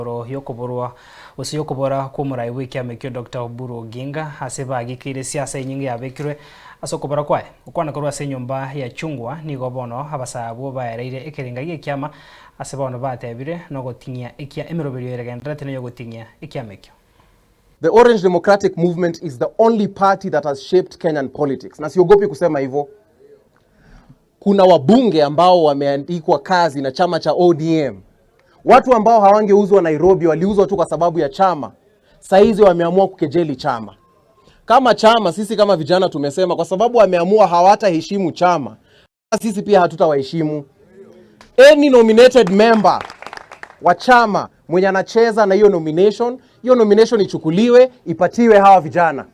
Igoro yokoborwa gose yokobora kw'omorai bw'ekiama ekio Doctor Oburu Oginga ase bagikeire siasa enyinge yabekirwe ase okobora kwaye. Gokwana korwa ase enyomba ya Chungwa nigo bono abasae abwo baereire ekerenga gi'ekiama ase bono batebire nogoting'ia ekia emeroberio eregendererete neyogoting'ia ekiama ekio. The Orange Democratic Movement is the only party that has shaped Kenyan politics. Na siogopi kusema hivyo. Kuna wabunge ambao wameandikwa kazi na chama cha ODM. Watu ambao hawangeuzwa Nairobi waliuzwa tu kwa sababu ya chama. Saizi wameamua kukejeli chama. Kama chama, sisi kama vijana tumesema kwa sababu wameamua hawataheshimu chama, sisi pia hatutawaheshimu. Any nominated member wa chama mwenye anacheza na hiyo nomination, hiyo nomination ichukuliwe ipatiwe hawa vijana.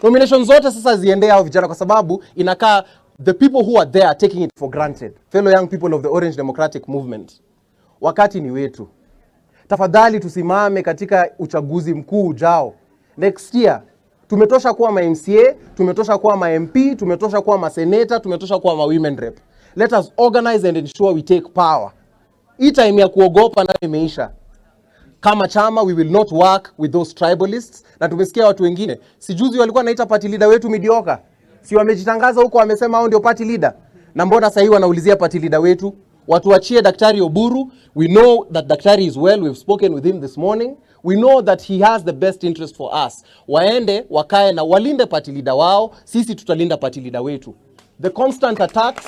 Nomination zote sasa ziendee hawa vijana kwa sababu inakaa the people who are there are taking it for granted. Fellow young people of the Orange Democratic Movement, wakati ni wetu. Tafadhali tusimame katika uchaguzi mkuu ujao next year. Tumetosha kuwa ma MCA, tumetosha kuwa ma MP, tumetosha kuwa ma senator, tumetosha kuwa ma women rep. Let us organize and ensure we take power. Hii time ya kuogopa nayo imeisha. Kama chama we will not work with those tribalists. Na tumesikia watu wengine, si juzi walikuwa wanaita party leader wetu mediocre, si wamejitangaza huko, wamesema hao ndio party leader, na mbona sasa hivi wanaulizia party leader wetu? Watuachie Daktari Oburu. We know that Daktari is well, we've spoken with him this morning. We know that he has the best interest for us. Waende wakae na walinde party leader wao, sisi tutalinda party leader wetu. The constant attacks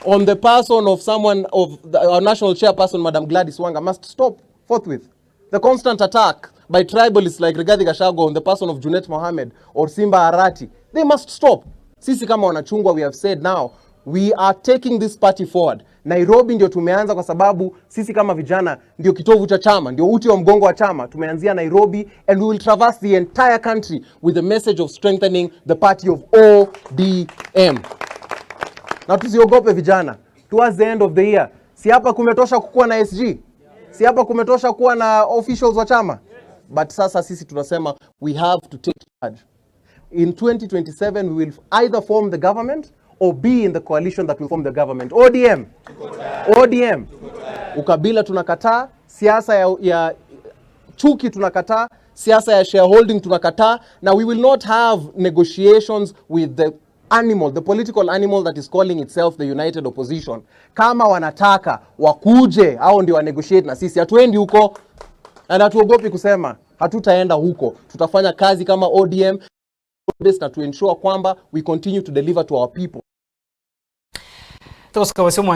on the person of someone of our national chairperson, Madam Gladys Wanga, must stop forthwith. The constant attack by tribalists like Rigathi Gachagua on the person of Junet Mohammed or Simba Arati, they must stop. Sisi kama wanachungwa, we have said now we are taking this party forward. Nairobi ndio tumeanza kwa sababu sisi kama vijana ndio kitovu cha chama, ndio uti wa mgongo wa chama. Tumeanzia Nairobi and we will traverse the entire country with the message of strengthening the party of ODM. Na tusiogope vijana, towards the end of the year, si hapa kumetosha kukuwa na SG? Si hapa kumetosha kuwa na officials wa chama? But sasa sisi tunasema we have to take charge. In 2027 we will either form the government or be in the coalition that will form the government. ODM. ODM. Ukabila tunakataa, siasa ya chuki tunakataa, siasa ya shareholding tunakataa, na we will not have negotiations with the animal, the political animal that is calling itself the United Opposition. Kama wanataka wakuje, au ndio wa negotiate na sisi, hatuendi huko na hatuogopi kusema hatutaenda huko. Tutafanya kazi kama ODM na to ensure kwamba we continue to deliver to our people. Togosika gose omwanchani.